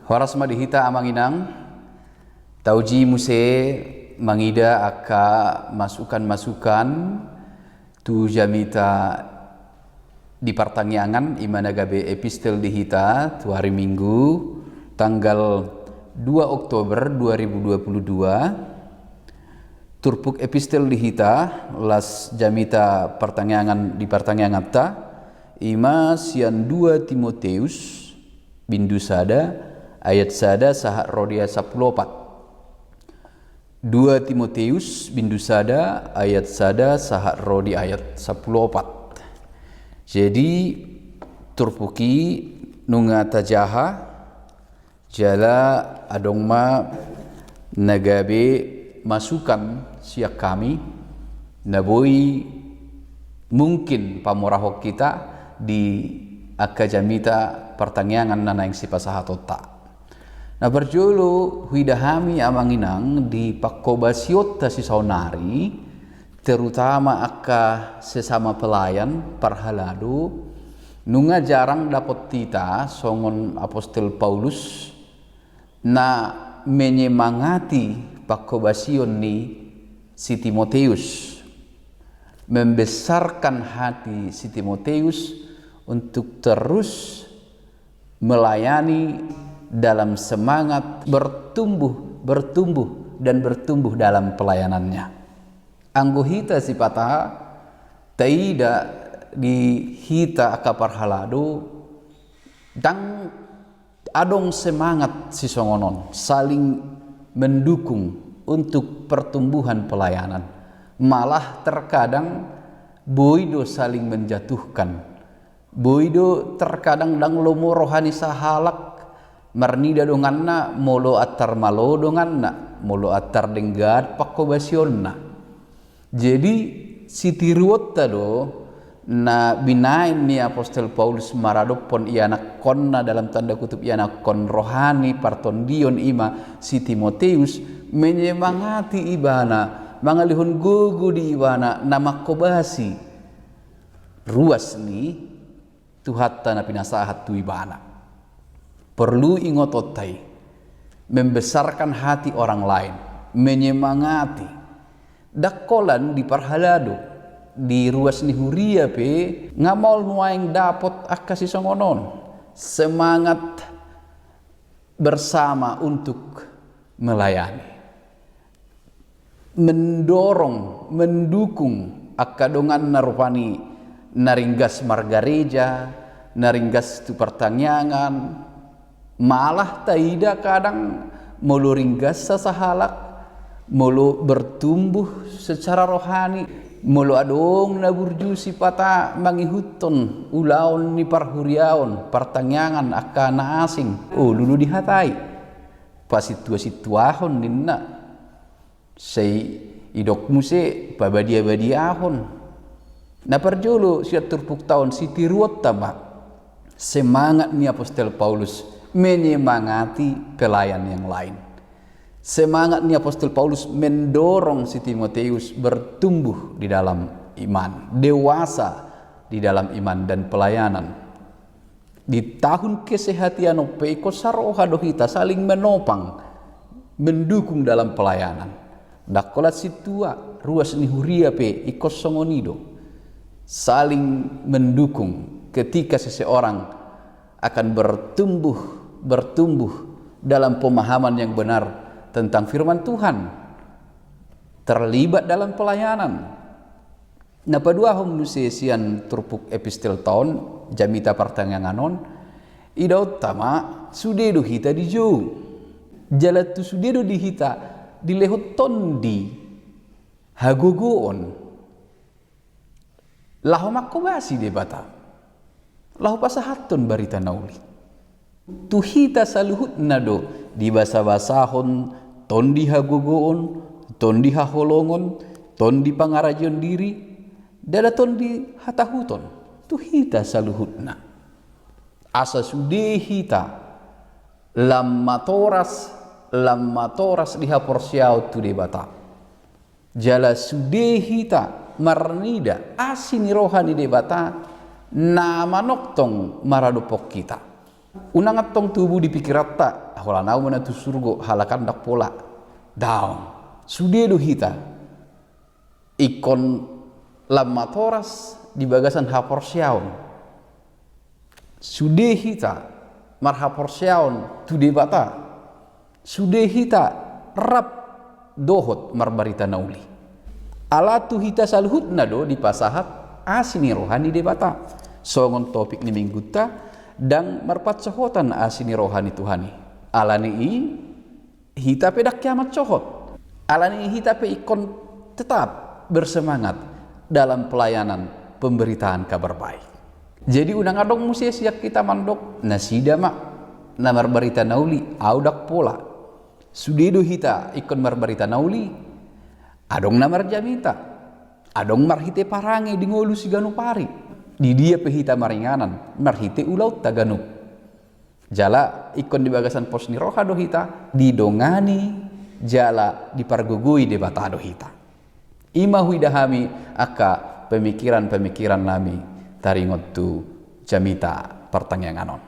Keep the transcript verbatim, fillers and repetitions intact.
Horas ma di hita amang inang, tauji muse mangida angka masukan-masukan tu jamita di partangiangan, i ma na gabe epistel di hita tu ari Minggu tanggal dua Oktober dua ribu dua puluh dua. Turpuk epistel di hita, las jamita partangiangan di partangianganta, i ma sian dua Timoteus, bindu sada, ayat sada sahat ro di ayat sampulu opat. Dua Timoteus, bindu sada, ayat sada sahat ro di ayat sampulu opat. Jadi, turpuk i nunga tajaha, jala adong ma na gabe masukan sian hami, na boi mungkin pamorahon hita di angka jamita partangiangan na naeng sipasahatonta. Na parjolo huida hami amang inang di panghobasionta sisaonari, terutama angka sesama pelayan parhalado, nunga jarang dapot hita songon apostel Paulus na menyemangati panghobasion ni si Timoteus, membesarkan hati si Timoteus untuk terus melayani dalam semangat bertumbuh, bertumbuh, dan bertumbuh dalam pelayanannya. Anggo hita sipata taida di hita angka parhalado, ndang adong semangat sisongon on, saling mendukung untuk pertumbuhan pelayanan. Malah terkadang boi do saling menjatuhkan. Boi do terkadang ndang lomo roha ni sahalak, marnida donganna molo antar malo donganna, molo antar denggan panghobasionna. Jadi, sitiruonta do na binaen ni apostel Paulus maradophon ianakkonna, dalam tanda kutip, ianakkon roha ni partondion, i ma si Timoteus, menyemangati ibana, mangalehon gogo di ibana na manghobasi ruas ni Tuhanta na pinasahat tu ibana. Porlu ingotonta i, membesarkan hati orang lain, menyemangati. Ndang holan di parhalado, di ruas ni huria pe nga maol nuaeng dapot angka sisongon on, semangat bersama untuk melayani. Mendorong, mendukung angka donganna rupani na ringgas margareja, na ringgas tu partangiangan. Malah taida kadang molo ringgas sasahalak, molo bertumbuh secara rohani, molo adong na burju sipata mangihuthon ulaon ni parhuriaon, partangiangan angka na asing, olo do dihatai. Pasintua-sintuahon ninna. Sai idok muse pabadia-badiahon. Na parjolo sian turpukta on, sitiruonta ma semangat ni apostel Paulus menyemangati pelayan yang lain. Semangat ni apostel Paulus mendorong si Timoteus bertumbuh di dalam iman, dewasa di dalam iman dan pelayanan. Di tahun kesehatian on pe ingkon saroha do hita saling menopang, mendukung dalam pelayanan. Ndang holan sintua, ruas ni huria pe ingkon songon i do. Saling mendukung ketika seseorang akan bertumbuh, bertumbuh dalam pemahaman yang benar tentang firman Tuhan, terlibat dalam pelayanan. Na paduahon muse sian turpuk epistelta on, jamita partangiangan on, idaonta ma sude do hita dijou. Jala tu sude do di hita dilehon tondi hagogoon laho manghobasi Debata, laho pasahathon barita na uli. Tu hita saluhutna do dibasabasahon tondi hagogoon, tondi haholongon, tondi pangarajeon diri, ndada tondi hatahuton. Tu hita saluhutna. Asa sude hita lam matoras, lam matoras di haporseaon tu Debata. Jala sude hita marnida asi ni roha ni Debata na manongtong maradophon hita. Unang antong tubu di pikiranta, holan ahu ma na tu surgo, halak an ndang pola. Daong. Sude do hita ingkon lam matoras di bagasan haporseaon. Sude hita marhaporseaon tu Debata. Sude hita rap dohot marbarita na uli. Ala tu hita saluhutna do dipasahat asi ni roha ni Debata. Songon topik ni minggunta, ndang marpansohotan asi ni roha ni Tuhan i. Ala ni i, hita pe ndang hea mansohot. Ala ni i hita pe ingkon tetap bersemangat dalam pelayanan pemberitaan kabar baik. Jadi unang adong muse sian hita mandok, nasida ma na marbarita na uli, ahu ndang pola. Sude do hita ingkon marbarita na uli. Adong na marjamita. Adong marhite parange di ngolu siganup ari. Di dia pe hita maringanan, marhite ulaonta ganup. Jala ingkon di bagasan pos ni roha do hita, didongani jala dipargogoi Debata do hita. I ma huida hami angka pemikiran-pemikiran nami taringot tu jamita partangiangan on.